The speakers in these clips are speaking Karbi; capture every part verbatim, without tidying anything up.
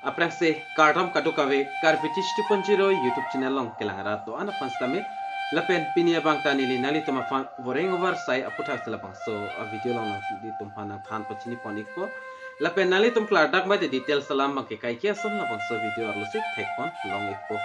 Aphrangsi kardom kadokave Karbi Teach two point zero YouTube channel along kelang rat do-an aphan sitame. Lapen pini abang ta neli nanglitum aphan voreng varsai aputhak si labangso a video along nanglitum aphan nangthan pachini pon ikpo. Lapen nanglitum klardak mate details alam abangke kaike ason labangso video arlo si thekpon long ikpo.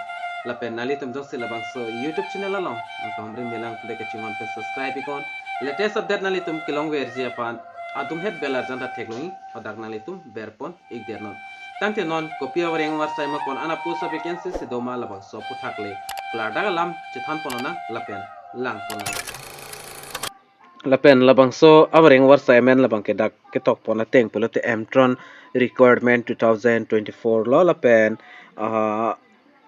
Lapen nanglitum jongsi labangso YouTube channel along nangtum ring melang pulote kachinghon pen subscribe iknon. Latest update nanglitum kelongverji aphan adunghet bell arjan ta theklong ik, hadak nanglitum berpon ikdet non. Tangte non kopi avoreng varsai ma ko-an apost avacancy si doma labangso aputhak le klardak alam chethan pon lonang lapen lang pon lonang. Lapen labangso avoreng varsai amen labangke dak ketok pon ateng pulote Emtron requirement two thousand twenty-four lo lapen, ah,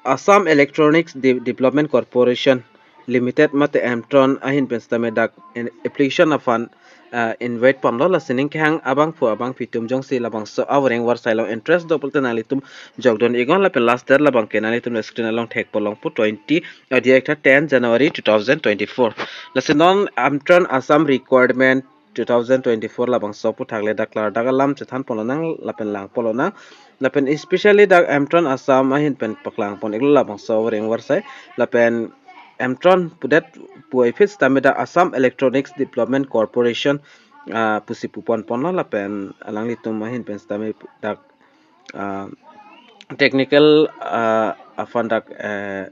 Assam Electronics De-, Development Corporation Limited mate Emtron ahin pen sitame dak in-, application aphan, ah, invite ponlo. Lasi ning kehang abangphu abangphi atum jongsi labangso avoreng varsai along interest do pulote nanglitum jokdun iknon lapen last date labangke nanglitum screen along thekpon longpo twenty, ah, diak tha ten January two thousand twenty-four. Lasi non Emtron Assam requirement two thousand twenty-four labangso aputhak le dak klardak alam chethan pon lonang lapen lang pon lonang. Lapen especially dak Emtron Assam ahin pen paklang pon iklo labangso avoreng varsai. Lapen Emtron pudet puvoiphit sitame dak Assam Electronics Development Corporation, ah, pusi pu pon ponlo lapen alanglitum ahin pen sitame dak, ah, technical, ah, aphan dak, eh,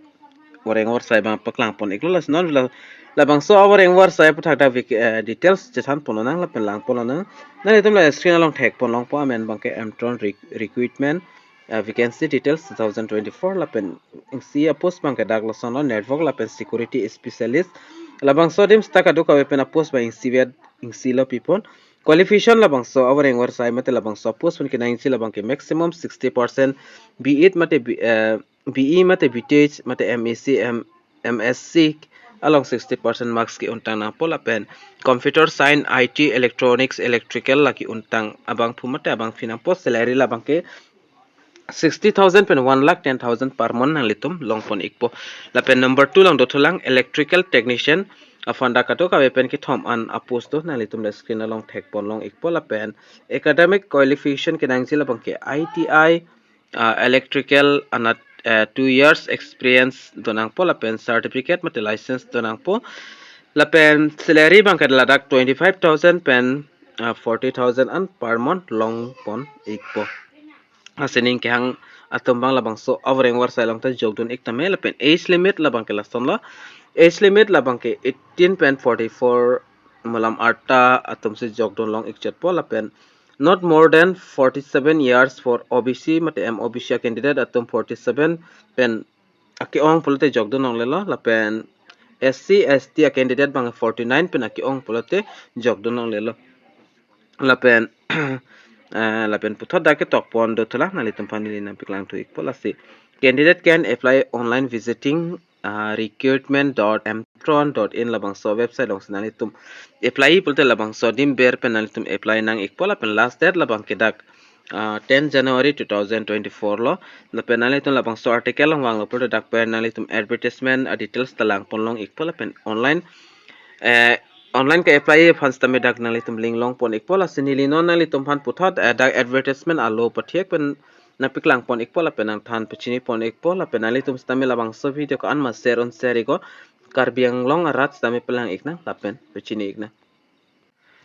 voreng varsai abang paklang pon iklo. Lasi non la-, labangso avoreng varsai aputhak dak vik-, eh, details chethan pon lonang lapen lang pon lonang. Nanglitum la screen along thekpon longpo amen abangke Emtron rec-, recruitment, eh, vacancy details two thousand twenty-four lapen isi apost abangke dak lason lo network lapen security specialist. Labangso adim sita kadokave pen apost abang ingsivet ingsilo pipon. Qualification labangso avoreng varsai mate labangso apost pen kenangji labangke maximum sixty percent B.Ed mate B-, eh, B.E mate B.Th mate M.Sc, M-, M.Sc along sixty percent marks ke-untang nangpo lapen computer science, I.T, electronics, electrical lake-untang abangphu mate abangphi nangpo. Salary labangke sixty thousand pen one lakh ten thousand per month nanglitum long pon ikpo. Lapen number two along dothulang electrical technician aphan dak kadokave pen kethom an apost do, nanglitum la screen along thekpon long ikpo. Lapen academic qualification kenangji labangke I.T.I, ah, electrical anat, eh, two years experience do nangpo lapen certificate mate license do nangpo. Lapen salary abangke ladak twenty-five thousand pen, ah, forty thousand an per month long pon ikpo. Lasi ning kehang atum abang labangso avoreng varsai along ta jokdun ik tame. Lapen age limit labangke lason lo. Age limit labangke eighteen pen forty-four malam arta atum si jokdun long ik chotpo lapen not more than forty-seven years for O B C mate M O B C a candidate atum forty-seven pen ake-ong pulote jokdun longlelo lapen S C S T a candidate abang forty-nine pen ake-ong pulote jokdun longlelo. Lapen, eh, lapen puthot dak ketok pon dothulang nanglitum aphan neli nangpaklang thu ikpo. Lasi candidate can apply online visiting, ah, recruitment dot emtron dot in labangso website along si nanglitum apply pulote labangso adim ber pen nanglitum apply nang ikpo. Lapen last date labangke dak, ah, ten January two thousand twenty-four lo. Lapen nanglitum labangso article along vanglo pulote dak pen nanglitum advertisement a details ta lang pon long ikpo lapen online, eh, online ke-apply aphan sitame dak nanglitum link long pon ikpo. Lasi neli non nanglitum aphan puthot, eh, dak advertisement alo pathek pen nangpaklang pon ikpo lapen nangthan pachini pon ikpo. Lapen nanglitum sitame labangso video ko-an ma share un share iknon, Karbi Anglong arat sitame palang iknang lapen pachini iknang.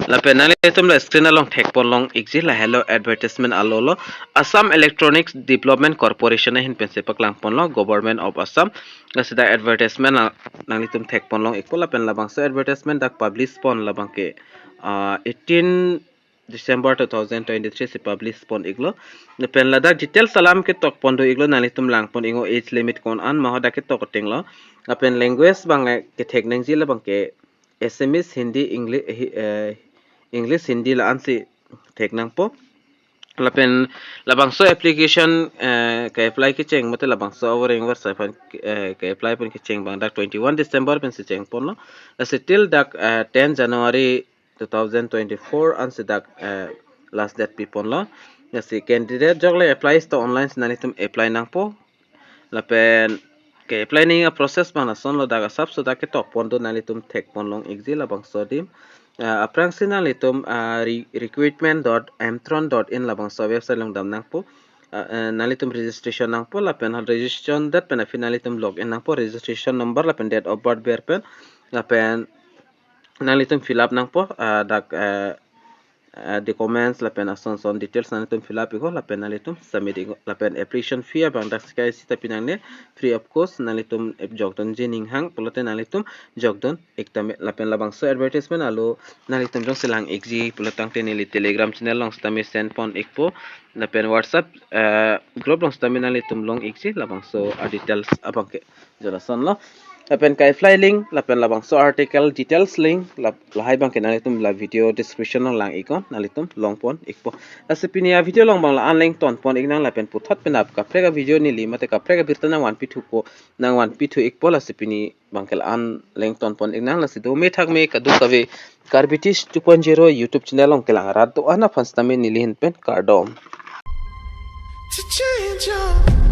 Lapen nanglitum la screen along thekpon long ikji lahelo advertisement alo lo. Assam Electronics Development Corporation ahin pensi paklang ponlo, Government of Assam. Lasi dak advertisement na-, nanglitum thekpon long ikpo lapen labangso advertisement dak publish pon labangke, ah, eighteen December two thousand twenty-three si publish pon iklo. Lapen ladak details alam ketok pon do iklo, nanglitum lang pon iknon age limit ko-an ma hadak ketok ateng lo. Lapen language abang, eh, kethek nangji labangke Assamese, Hindi, English, eh, hi-, eh, English, Hindi la-an si thek nangpo. Lapen labangso application, eh, ke-apply kecheng mate labangso avoreng varsai aphan, eh, ke-apply pon kecheng abang dak twenty-one December pensi cheng ponlo. Lasi till dak, eh, ten January two thousand twenty-four ansi dak, eh, last date pi ponlo. Lasi candidate jok le apply sita online si nanglitum apply nangpo. Lapen ke-apply nangji a-process abang lason lo, dak asapso dak ketok pon do, nanglitum thek pon long ikji labangso adim. Ah, aphrangsi nanglitum, ah, re-, recruitment dot emtron dot in labangso website along dam nangpo. ah, eh, nanglitum registration nangpo lapen registration date pen aphi nanglitum login nangpo, registration number lapen date of birth ber pen lapen nanglitum fill up nangpo, ah, dak, eh, eh, documents lapen ason son details nanglitum fill up iknon lapen nanglitum submit iknon lapen application fee abang dak sika isi ta pinangne, free of cost, nanglitum jokdun jining hang pulote nanglitum jokdun ik tame lapen labangso advertisement alo nanglitum jongsi lang ikji pulotangte neli Telegram channel along sitame send pon ikpo lapen WhatsApp, eh, group along sitame nanglitum long ikji labangso a details abangke. Jala sonlo. Lapen kai fly link lapen labangso article details link lap lahai abangke nanglitum la video description along lang iknon, nanglitum long pon ikpo. Lasi pini a video along abang la-an lengton pon iknang lapen puthot penap kaprek a video neli mate kaprek abirta nangvanpi thupo, nangvanpi thu ikpo. Lasi pini abangke la-an lengton pon iknang, lasi dome thakme kadokave Karbi Tish two point zero YouTube channel along kelang rat do-an aphan sitame neli ahin pen kardom. To change your